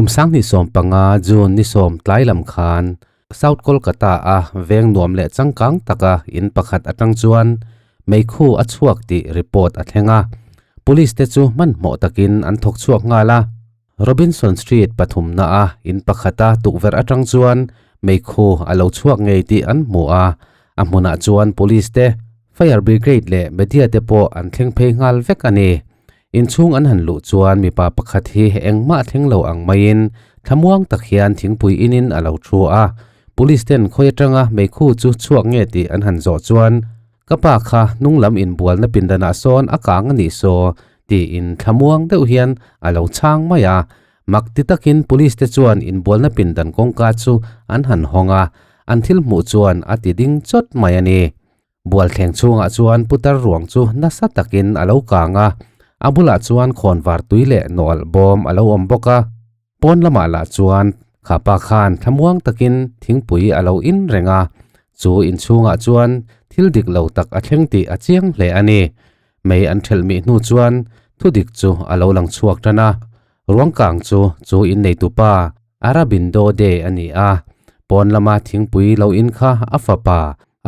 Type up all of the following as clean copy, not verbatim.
Kum 2015 June ni 10 tlai lam khan South Kolkata a veng nuam leh changkang taka in pakhat atang chuan meikhu a chhuak tih report a thleng a. Police te chu hmanhmawh takin an thawk chhuak nghal a. Robinson Street pathumna a in pakhata tukverh atang chuan meikhu a lo chhuak ngei tih an hmu a. A hmunah chuan police te, fire brigade leh media te pawh an thleng phei nghal vek a ni. Inchhung an han luh chuan mipa pakhat hi engmah thleng lo ang maiin thlamuang tak hian thingpui inin a lo thu a. Police ten khawi atanga meikhu chu chhuak nge tih an han zawh chuan, Ka pa kha hnung lam inbualna pindanah sawn a kang a nih saw tiin thlamuang deuh hian a lo chhang mai a. Mak ti takin police te chuan inbualna pindan kawngka chu an han hawng a, an thil hmuh chuan a ti ding chawt mai a ni. Bualthleng chhungah chuan putar ruang chu nasa takin a lo kang a, a bulah chuan khawnvar tui leh nawlh bawm a lo awm bawk a. Pawn lamah lah chuan khapa khan thlamuang takin thingpui a lo in reng a, chu inchhungah chuan thil dik lo tak a thleng tih a chiang hle a ni. Mei an ṭhelh mih hnu chuan thudik chu a lo lang chhuak tan a, ruang kang chu chu inneitupa Arabindo Day a ni a, pawn lama thingpui lo in kha a fapa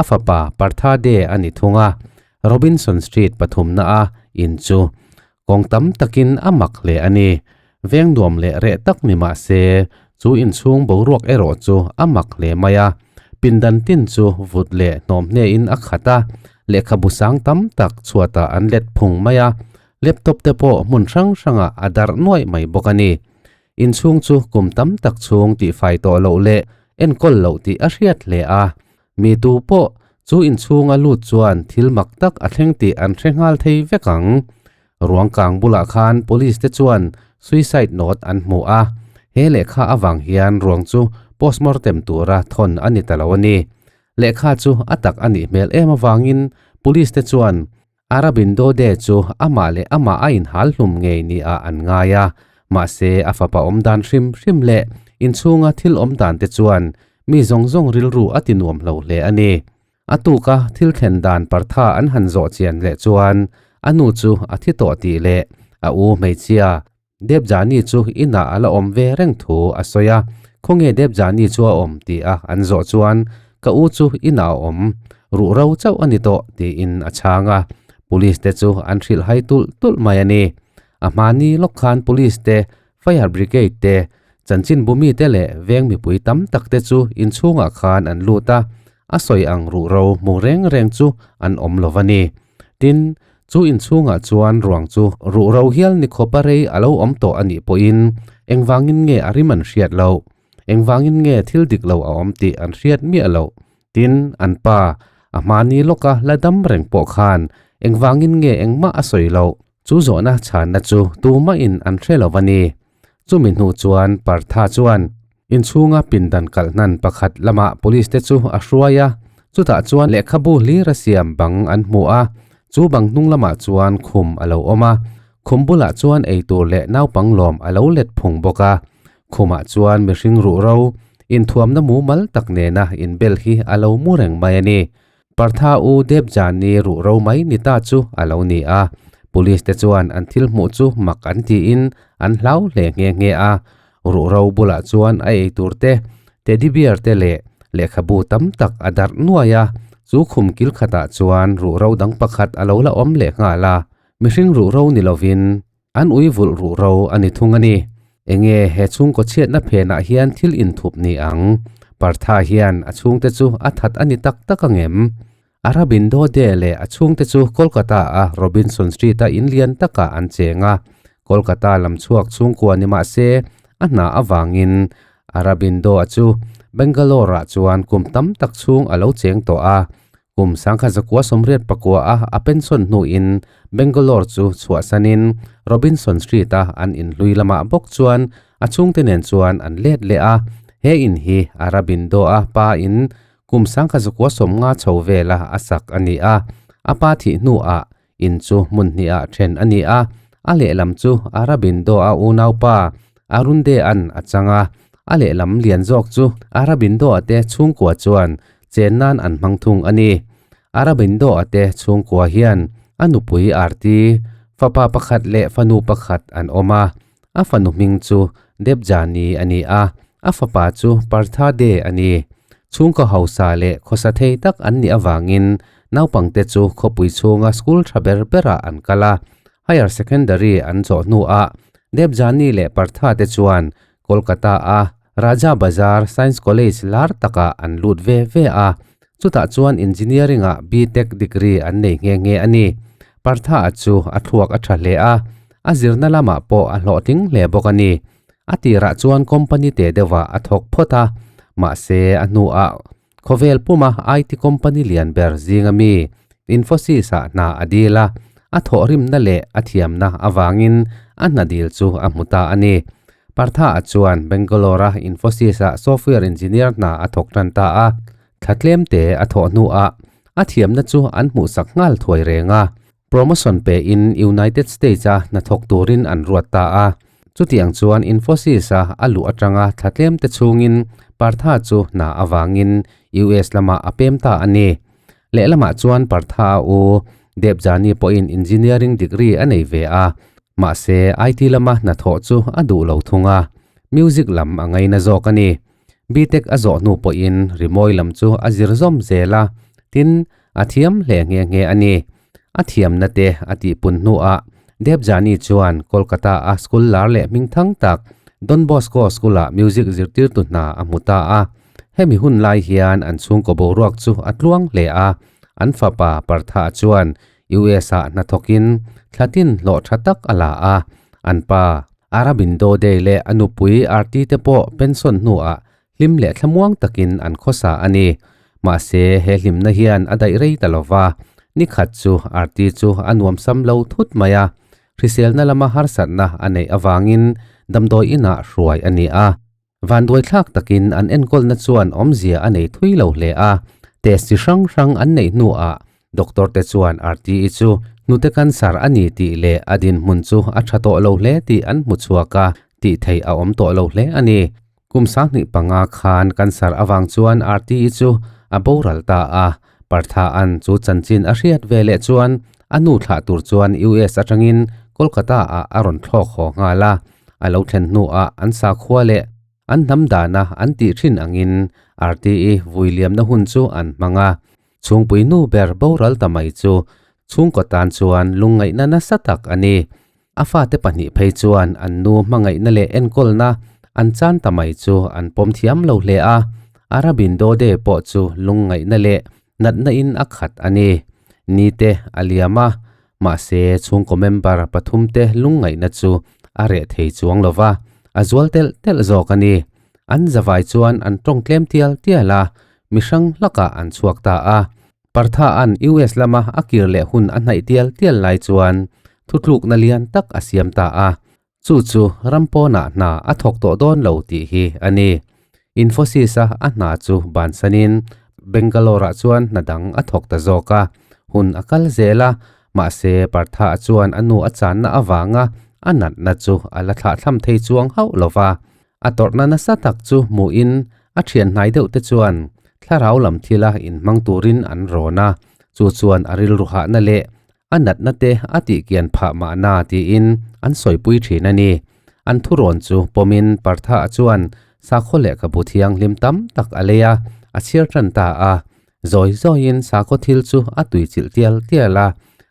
A fapa Partha Day a ni thung a, Robinson Street pathumna a in chu kawng tam takin a mak hle a ni. Veng nuam leh reh tak ni mah se, chu inchhung boruak erawh chu a mak hle mai a. Pindan tin chu vut leh hnawm hnein a khat a, lehkhabu sang tam tak chhuatah an let phung mai a, laptop te pawh hmun hrang hrangah a darh nuaih mai bawk a ni. Inchhung chu kum tam tak chhung tihfai tawh loh leh enkawl loh tih a hriat hle a. Mi tu pawh chu inchhunga lut chuan thil mak tak a thleng tih an hre nghal thei vek ang. Ruang kang bulah khan police te chuan suicide note an hmu a, he lehkha avang hian ruang chu postmortem tura thawn a ni ta lo a ni. Lehkha chu a tak a nih hmel em avangin police te chuan Arabindo De chu amah leh amah a inhal hlum ngei nia an ngai a, mahse a fapa awm dan hrim hrim leh inchhunga thil awm dan te chuan mi zawng zawng rilru a ti nuam hlo hle a ni. A tuka thil thlen dan partha an han zawh chian leh chuan a nu chu a thi tawh tih leh a u hmeichhia Debjani chu inah a la awm ve reng thu a sawi a, Khawnge Debjani chu a awm? ti a an zawh chuan, Ka u chu inah a awm, ruh ro chauh a ni tawh, tiin a chhang a. Police te chu an hrilh hai tulh tulh mai a ni. A hmani lawk khan Police te, Fire Brigade te, chanchinbu mite leh veng mipui tam tak te chu inchhungah khan an lut a, a sawi ang ruh ro hmu reng reng chu an awm lo va ni. Tin, Chu inchhungah chuan ruang chu ruh ro hial ni khawpa rei a lo awm tawh a nih pawhin engvangin nge a rim an hriat loh? Engvangin nge thil dik lo a awm tih an hriat miah loh? Tin, an pa, a hmani lawka la dam reng pawh khan engvangin nge engmah a sawi loh? Chu zawhna chhanna chu tumahin an hre lo a ni. Chumi hnu chuan Partha chuan inchhunga pindan kalhnan pakhat lamah police te chu a hruai a, chutah chuan lehkhabu hlir a siam bang an hmu a, chu bang hnung lamah chuan khum a lo awm a, khum bulah chuan eitur leh naupang lawm a lo let phung bawk a, khumah chuan mihring ruh ro inthuamna mumal tak nena inbel hi a lo mu reng mai a ni. Partha u Debjani ruh ro mai ni ta chu a lo ni a, police te chuan an thil hmuh chu mak an tiin an hlau hle nghe nghe a. Ruh ro bulah chuan a ei tur te, teddy bear te leh lehkhabu tam tak a darh nuai a, chu khum kil khatah chuan ruh ro dang pakhat a lo la awm leh nghal a, mihring ruh ro ni lovin an ui vulh ruh ro a ni thung a ni. Enge he chhungkaw chhiatna phenah hian thil inthup ni ang? Partha hian a chhungte chu a that a ni tak tak ang em? Arabindo De leh a chhungte chu Kolkata-a Robinson Street-a in lian takah an cheng a. Kolkata lam chhuak chhungkua ni mah se a hna avangin Arabindo-a chu Bangalore-ah chuan kum tam tak chhung a lo cheng tawh a. Kum 1988 a a pension hnuin Bangalore chu chhuahsanin Robinson Street-a an inhlui lamah bawk chuan a chhungte nen chuan an let leh a. He in hi Arabindo-a pa in kum 1950 chho vela a sak a ni a. A pa thih hnuah in chu hmun hnihah then a ni a, a lehlam chu Arabindo-a unaupa Arunde-a'n a chang a, a lehlam lian zawk chu Arabindo-a te chhungkua chuan chen nan an hmang thung a ni. Arabindo-a te chhungkua hian a nupui Arti, fapa pakhat leh fanu pakhat an awm a, a fanu hming chu Debjani a ni a, a fapa chu Partha De a ni. Chhungkaw hausa leh khawsa thei tak an nih avangin naupangte chu khawpui chhunga school tha ber berah an kal a. Higher Secondary an zawh hnuah Debjani leh Partha te chuan Kolkata-a Raja Bazar Science College lar takah an lut ve ve a, chutah chuan Engineering-ah B-Tech degree an nei nghe nghe a ni. Partha-a chu a thluak a tha hle a, a zirna lamah pawh a hlawhtling hle bawk a ni. A tirah chuan company teh deuhah a thawk phawt a, mahse a hnuah khawvel puma IT company lian ber zinga mi Infosys-ah hna a dil a, a thawhrimna leh a thiamna avangin a hna dil chu a hmu ta a ni. Partha-a chuan Bangalore-a Infosys-ah software engineer hna a thawk tan ta a, thla tlemte a thawh hnuah a thiamna chu an hmuhsak nghal thuai reng a. Promotion pe in United States-a hnathawk turin an ruat ta a. Chutiang chuan Infosys-a a luh atanga thla tlemte chhungin Partha chu hna avangin US lamah a pem ta a ni. Lehlamah chuan Partha-a u Debjani pawhin engineering degree a nei ve a, mahse IT lama hnathawh chu a duh lo thung a, music lam a ngaina zawk a ni. B-Tech a zawh hnu pawhin rimawi lam chu a zir zawm zel a, tin, A thiam hle nghe nghe a ni. A thiamna te a tihpun hnuah Debjani chuan Kolkata-a school lar leh hmingthang tak Don Bosco School-ah music zirtirtu hna a hmu ta a. Hemi hun lai hian an chhungkaw boruak chu a tluang hle a, an fapa Partha chuan US-ah hnathawkin thlatin hlawh tha tak a la a, an pa Arabindo Dey leh a nupui Arti te pawh pension hnuah Hlim leh thlamuang takin an khawsa a ni. Mahse, he hlimna hian a daih rei ta lo va, ni khat chu Arti chu a nuamsam lo thut mai a. Hriselna lama harsatna a neih avangin damdawi inah hruai a ni a. Vanduaithlak takin an enkawlna chuan awmzia a nei thui lo hle a, test chi hrang hrang an neih hnuah Doctor te chuan Arti-i chu hnute cancer a ni tih leh a dinhmun chu a tha tawh lo hle tih an hmu chhuak a, tih theih a awm tawh lo hle a ni. Kum 25 khan cancer avang chuan Arti-i chu a boral ta a, Partha-a'n chu chanchin a hriat ve leh chuan a nu thlah tur chuan US atangin Kolkata-ah a rawn thlawk haw nghal a, a lo thlen hnuah an sakhua leh an hnam dana an tih thin angin Arti-i vui liamna hun chu an hmang a. Chhungpui nu ber boral ta mai chu chhungkaw tan chuan lungngaihna nasa tak a ni. A fate pahnih phei chuan an nu hmangaihna leh enkawlna an chan ta mai chu an pawm thiam lo hle a, Arabindo De pawh chu lungngaihna leh natna in a khat a ni. Nite a liam a, mahse chhungkaw member pathumte lungngaihna chu a reh thei chuang lo va, a zual telh telh zawk a ni. An zavai chuan an tawng tlem tial tial a, Mi hrang hlakah an chhuak ta a. Partha-a'n US lama a kir leh hun a hnaih tial tial lai chuan thutlukna lian tak a siam ta a. Chu chu ram pawnah hna a thawk tawh dawn lo tih hi a ni. Infosys-a a hna chu bansanin Bangalore-ah chuan hna dang a thawk ta zawk a. Hun a kal zel a, mahse Partha-a chuan a nu a channa avanga a natna chu a la thlahthlam thei chuang hauh lo va. A tawrhna nasa tak chu hmuhin a thian hnai deuh te chuan thlarau lam thila inhmang turin an rawn a, chu chuan a rilru hahna leh a natna te a tihkian phah mahna tiin an sawipui thin a ni. An thurawn chu pawmin Partha chuan sakhaw lehkhabu thianghlim tam tak a lei a, a chhiar tan ta a. Zawi zawiin sakhaw thil chu a tuichilh tial tial a,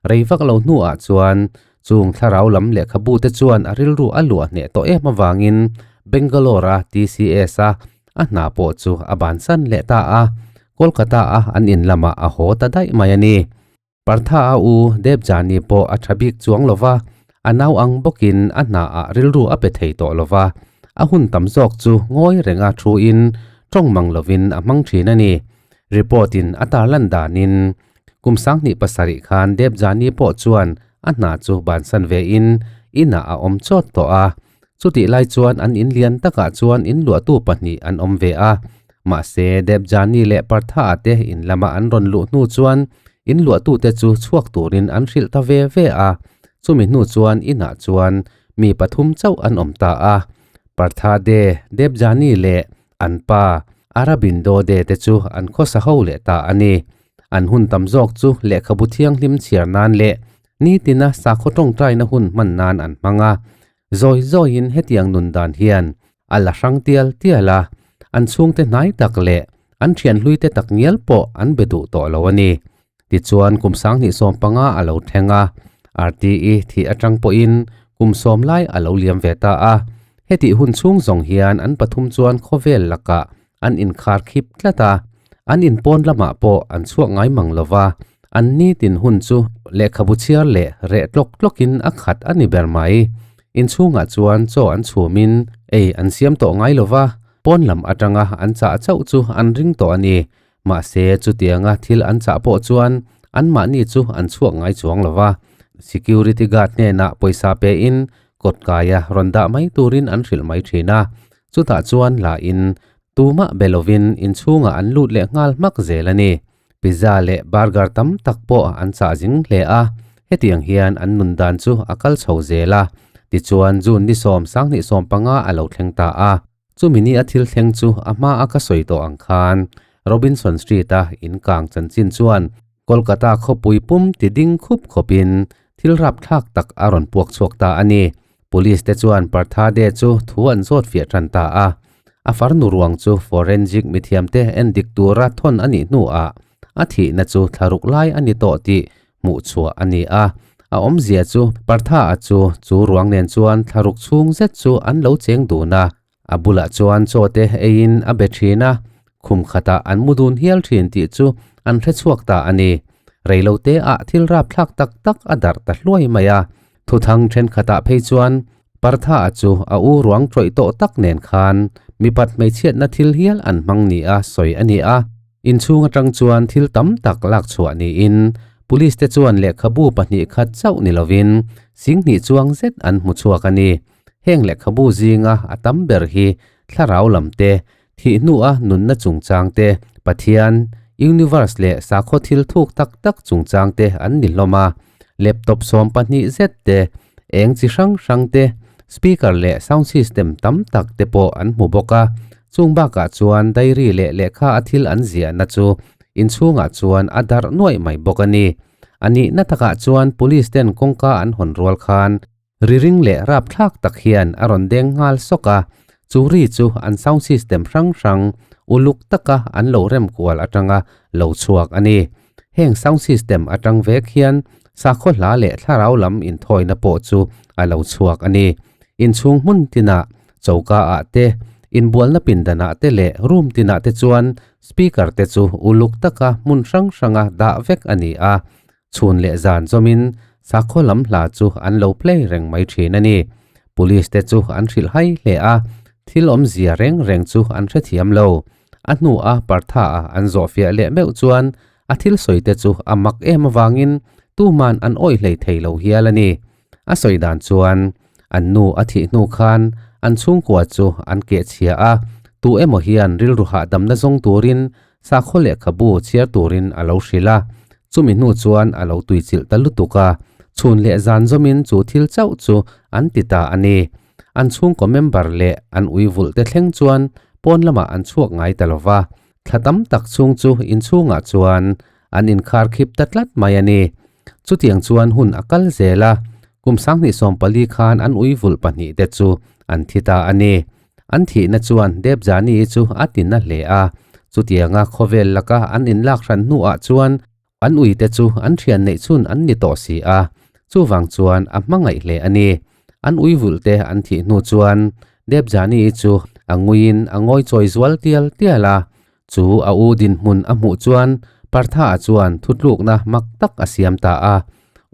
rei vak lo hnuah chuan chung thlarau lam lehkhabu te chuan a rilru a luah hneh tawh em avangin Bangalore-a TCS-a a hna pawh chu a bansan leh ta a, Kolkata-a an in lamah a haw ta daih mai a ni. Partha-a u Debjani pawh a tha bik chuang lo va, a nau ang bawkin a hnaah rilru a pe thei tawh lo va, a hun tam zawk chu ngawi renga thuin tawng mang lovin a hmang thin a ni. Report-in a tarlan danin kum 27 khan Debjani pawh chuan a hna chu bansan vein inah a awm chawt tawh a, Chutih lai chuan an in lian takah chuan in luahtu pahnih an awm ve a. Mahse, Debjani leh Partha-a te in lama an rawn luh hnu chuan in luahtute chu chhuak turin an hrilh ta ve ve a. Chumi hnu chuan inah chuan mi pathum chauh an awm ta a. Partha De, Debjani leh an pa Arabindo De te chu an khawsa ho leh ta a ni. An hun tam zawk chu lehkhabu thianghlim chhiar nan leh nitina sakhaw tawngtaina hun hman nan an hmang a. Zawi zawiin hetiang nun dan hian a la hrang tial tial a, an chhungte hnai tak leh an thian hluite tak ngial pawh an be duh tawh lo a ni. Tichuan kum sanghnih sawm panga a lo thleng a, RTE thih atang pawhin kum sawm lai a lo liam ve ta a. Hetih hun chhung zawng hian an pathum chuan khawvel lakah an inkhar khip tlat a, an inpawn lamah pawh an chhuak ngai mang lo va, an nitin hun chu lehkhabu chhiar leh reh tlawk tlawkin a khat a ni ber mai. Inchhungah chuan chaw an chhumin ei an siam tawh ngai lo va, pawn lam atanga an chah chauh chu an ring tawh a ni. Mahse, chutianga thil an chah pawh chuan anmahni chu an chhuak ngai chuang lo va, security guard hnenah pawisa pein kawtkaia rawn dah mai turin an hrilh mai thin a. Chutah chuan lahin tumah be lovin inchhungah an lut leh nghal hmak zel a ni. Pizza leh burger tam tak pawh an chah zing hle a, hetiang hian an nun dan chu a kal chho zel a. Tichuan June ni sawm sanghnih sawm panga a lo thleng ta a. Chumi ni a thil thleng chu a hma a ka sawi tawh ang khan Robinson Street a inkang chanchin chuan Kolkata khawpui pum ti ding khup khawpin thil rapthlak tak a rawn puak chhuak ta a ni. Police te chuan Parthade chu thu an zawt fiah tan ta a. A farnu ruang chu forensic mithiamte en dik tura thawn a nih hnuah a thihna chu thlaruk lai a ni tawh tih hmuh chhuah a ni a. A awmzia chu Partha-a chu chu ruang nen chuan thlaruk chhung zet chu an lo cheng dun a. A bulah chuan chaw te eiin a be thin a, khum khatah an mu dun hial thin tih chu an hre chhuak ta a ni. Reilote ah thil rapthlak tak tak a darh ta hluai mai a, thuthang thenkhatah phei chuan Partha-a chu a u ruang tawih tawh tak nen khan mipat hmeichhiatna thil hial an hmang nia sawi a ni a. Inchhung atang chuan thil tam tak lak chhuah niin Police te chuan lehkhabu pahnih khat chauh ni lovin singhnih chuang zet an hmu chhuak a ni. Heng lehkhabu zinga a tam ber hi thlarau lam te, thih hnua nunna chungchang te, Pathian, universe leh sakhaw thil thuk tak tak chungchang te an ni hlawm a. Laptop sawm pahnih zet te, eng chi hrang hrang te, speaker leh sound system tam tak te pawh an hmu bawk a. Chung bakah chuan diary leh lehkha a thil an ziahna chu inchhungah chuan a darh nuaih mai bawk a ni. A nihna takah chuan police ten kawngka an hawn rual khan Riring leh rapthlak tak hian a rawn deng nghal sawk a, chu ri chu an sound system hrang hrang uluk taka an lo rem kual atanga lo chhuak a ni. Heng sound system atang vek hian sakhaw hla leh thlarau lam inthawina pawh chu a lo chhuak a ni. Inchhung hmun tinah, choka ah te, inbualna pindanah te leh room tinah te chuan speaker te chu uluk taka hmun hrang hranga dah vek a ni a, Chhun leh zan zawmin sakhaw lam hla chu an lo play reng mai thin a ni. Police te chu an hrilh hai hle a, thil awmzia reng reng chu an hrethiam lo. A hnu a Partha a an zawhfiah leh meuh chuan a thil sawi te chu a mak em avangin tuman an awih hlei thei lo hial a ni. A sawi dan chuan an nu a thih hnu khan an chhungkua chu an kehchhia a, tu emaw hian rilru hahdamna zawng turin Sakhaw lehkhabu chhiar turin a lo hrilh a, chumi hnu chuan a lo tuichilh ta lutuk a, chhun leh zan zawmin chu thil chauh chu an ti ta a ni. An chhungkaw member leh an ui vulh te thleng chuan pawn lamah an chhuak ngai ta lo va, thla tam tak chhung chu inchhungah chuan an inkhar khip ta tlat mai a ni. Chutiang chuan hun a kal zel a, kum sanghnih sawm pali khan an ui vulh pahnih te chu an thi ta a ni. An thihna chuan Debjani chu a ti na hle a, chutianga khawvel laka an inlak hran hnuah chuan an uite chu an thian neih chhun an ni tawh si a, chuvang chuan a hmangaih hle a ni. An ui vulhte an thih hnu chuan Debjani chu a nguiin a ngawi chawi zual tial tial a, chu a u dinhmun a hmuh chuan Partha-a chuan thutlukna mak tak a siam ta a,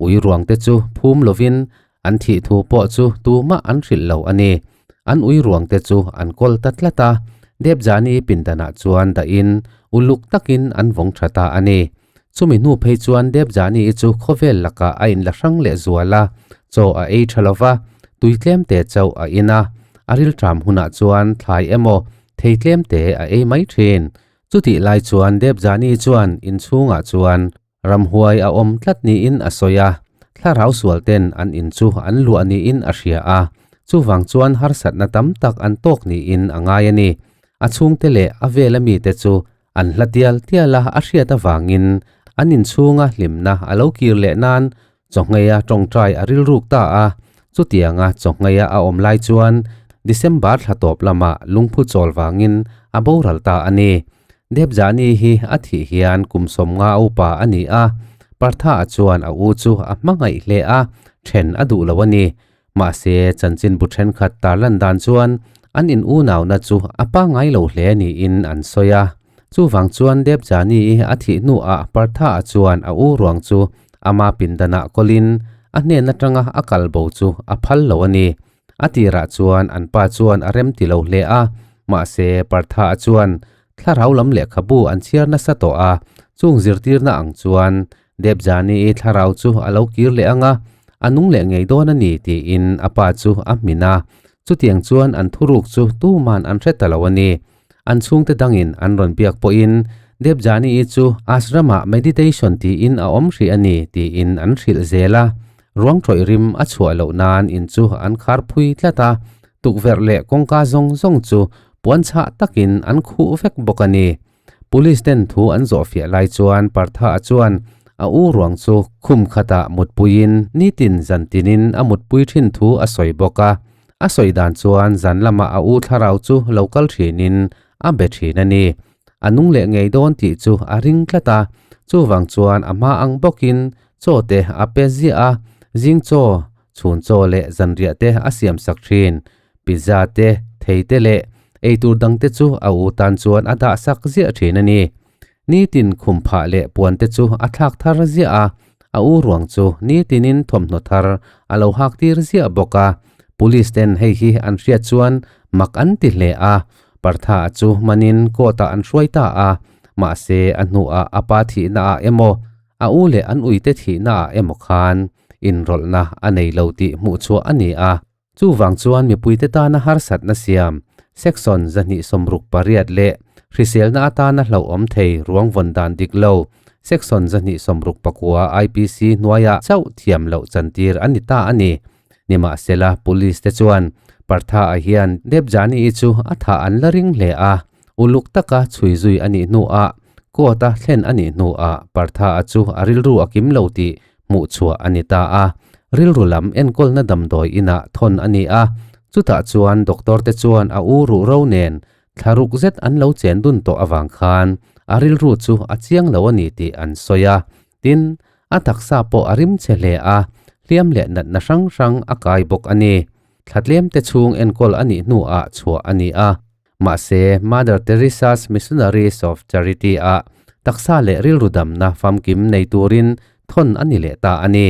ui ruangte chu phum lovin An thih thu pawh chu tumah an hrilh lo a ni. An ui ruang te chu an kawl ta tlat a, Debjani pindanah chuan dahin uluk takin an vawng tha ta a ni. Chumi hnu phei chuan Debjani chu khawvel lakah a inla hrang leh zual a, chaw a ei tha lo va, tui tlem te chauh a in a, a rilṭam hunah chuan thlai emaw thei tlem te a ei mai thin. Chutih lai chuan Debjani chuan inchhungah chuan Ramhuai a awm tlat niin a sawi a, thlarau sual ten an in chu an luah niin a hria a, chuvang chuan harsatna tam tak an tawk niin a ngai a ni. A chhungte leh a vela mite chu an hla tial tial a a hriat avangin an inchhunga hlimna a lo kir leh nan chawngheia tawngtai a rilruk ta a. Chutianga chawngaia a awm lai chuan December thla tawp lamah lungphu chawl vangin a boral ta a ni. Debjani hi a thih hian kum 50 upa a ni a, Partha-a chuan a u chu a hmangaih hle a, then a duh lo a ni. Mahse, chanchinbu thenkhat tarlan dan chuan an in unauna chu a pangngai lo hle niin an sawi a. Chuvang chuan Debjani-i a thih hnuah Partha-a chuan a u ruang chu ama pindanah kawlin a hnen atanga a kal bo chu a phal lo a ni. A tirah chuan an pa chuan a rem ti lo hle a, mahse Partha-a chuan thlarau lam lehkhabu an chhiar nasa tawh a, chung zirtirna ang chuan Debjani-i thlarau chu a lo kir leh ang a, a nung leh ngei dawn a ni tiin a pa chu a hmin a. Chutiang chuan an thuruk chu tuman an hre ta lo a ni. An chhungte dangin an rawn biak pawhin Debjani-i chu ashram-ah meditation tiin a awm hrih a ni tiin an hrilh zel a. Ruang tawih rim a chhuah loh nan in chu an khar phui tlat a, tukverh leh kawngka zawng zawng chu puan chhah takin an khuh vek bawk a ni. Police ten thu an zawhfiah lai chuan Partha-a chuan a u ruang chu khum khatah mutpuiin nitin zan tinin a mutpui thin thu a sawi bawk a. A sawi dan chuan zan lamah a u thlarau chu lo kal thinin a be thin a ni. A nung leh ngei dawn tih chu a ring tlat a, chuvang chuan a hma ang bawkin chaw te a pe ziah a, zing chaw, chhun chaw leh zanriah te a siam sak thin. Pizza te, thei te leh eitur dang te chu a u tan chuan a dah sak ziah thin a ni. Nitin khum phah leh puan te chu a thlak thar ziah a, a u ruang chu nitinin thawmhnaw thar a lo hak tir ziah bawk a. Police ten hei hi an hriat chuan mak an ti hle a, Partha chu manin court ah an hruai ta a, mahse a hnuah a pa thihna ah emaw, a u leh an uite thihna ah emaw khan inrawlhna a nei lo tih hmuhchhuah a ni a. Chuvang chuan mipuite tana harsatna siam, Section 268 leh hriselna atana hlauhawm thei ruang vawn dan dik lo, Section 269 IPC hnuaiah chauh thiam loh chantir a ni ta a ni. Nimahsela, Police te chuan Partha-a hian Debjani-i chu a thah an la ring hle a, uluk taka chhui zui a nih hnuah court-a thlen a nih hnuah Partha-a chu a rilru a kim lo tih hmuhchhuah a ni ta a, rilru lam enkawlna damdawi inah thawn a ni a, chutah chuan doctor te chuan a u ruh ro nen thlaruk zet an lo chen dun tawh avang khan a rilru chu a chiang lo a ni tih an sawi a, tin, a taksa pawh a rim che hle a, hliam leh natna hrang hrang a kai bawk a ni. Thla tlem te chhung enkawl a nih hnuah chhuah a ni a. Mahse, Mother Teresa's Missionaries of Charity-ah taksa leh rilru damna famkim nei turin thawn a ni leh ta a ni.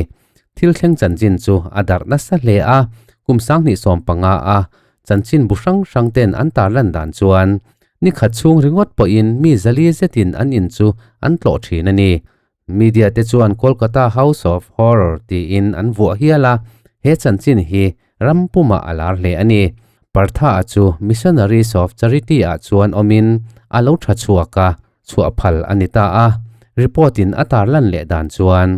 Thil thleng chanchin chu a darh nasa hle a, kum 2015 a chanchin bu hrang hrang ten an tarlan dan chuan ni khat chhung ringawt pawhin mi 400 zetin an in chu an tlawh thin a ni. Media te chuan Kolkata House of Horror tiin an vuah hial a, he chanchin hi ram pumah a lar hle a ni. Partha-a chu Missionaries of Charity-ah chuan awmin a lo tha chhuak a, chhuah phal a ni ta a. Report-in a tarlan leh dan chuan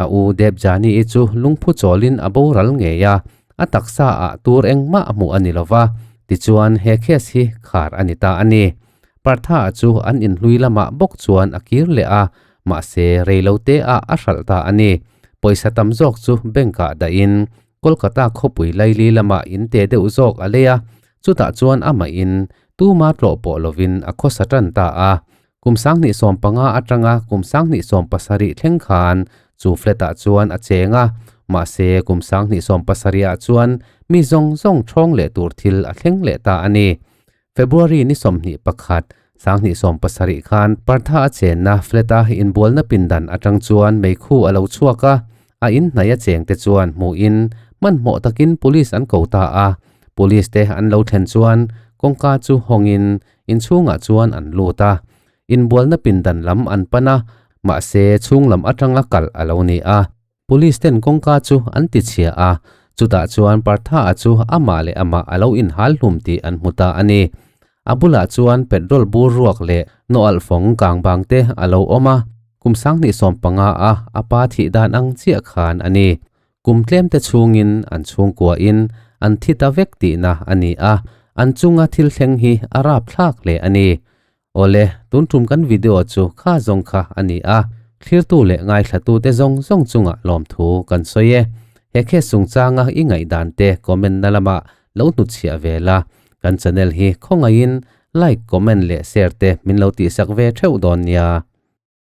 a u Debjani-i chu lungphu chawlin a boral ngei a, a taksa-ah tur engmah hmuh a ni lo va, tichuan he case hi khar a ni ta a ni. Partha-a chu an inhlui lamah bawk chuan a kir leh a, mahse reilote ah a hralh ta a ni. Pawisa tam zawk chu bank-ah dahin Kolkata khawpui laili lamah in te deuh zawk a lei a, chutah chuan amahin tuma tlawh pawh lovin a khawsa tan ta a. Kum 2015 atanga kum 2017 thleng khan chu flat-ah chuan a cheng a, mahse kum 2017 ah chuan mi zawng zawng thawng leh tur thil a thleng leh ta a ni. February ni 21, 2017 khan Partha a chenna flat-a inbualna pindan atang chuan meikhu a lo chhuak a, a in hnai a cheng te chuan hmuhin hmanhmawh takin police an ko ta a. Police te an lo thlen chuan kawngka chu hawngin inchhungah chuan an lut a. Inbualna pindan lam an pan a, mahse chhung lam atanga kalh a lo ni a. Police ten kawngka chu an ti chhia a, chutah chuan Partha-a chu amah leh amah a lo inhal hlum tih an hmu ta a ni. A bulah chuan petrol bur ruak leh nawalh fawng kang bang te a lo awm a, kum 2015 a a pa thih dan ang chiah khan a ni. Kum tlem te chhungin an chhungkuain an thi ta vek tihna a ni a, an chunga thil thleng hi a rapthlak hle a ni. Awle, tun tum kan video chu kha zawng kha a ni a, thlirtu leh ngaithlatute zawng zawng chungah lawmthu kan sawi e. He case chungchanga i ngaihdan te comment na lamah lo hnutchhiah ve la, kan channel hi khawngaihin like, comment leh share te min lo tihsak ve theuh dawn nia.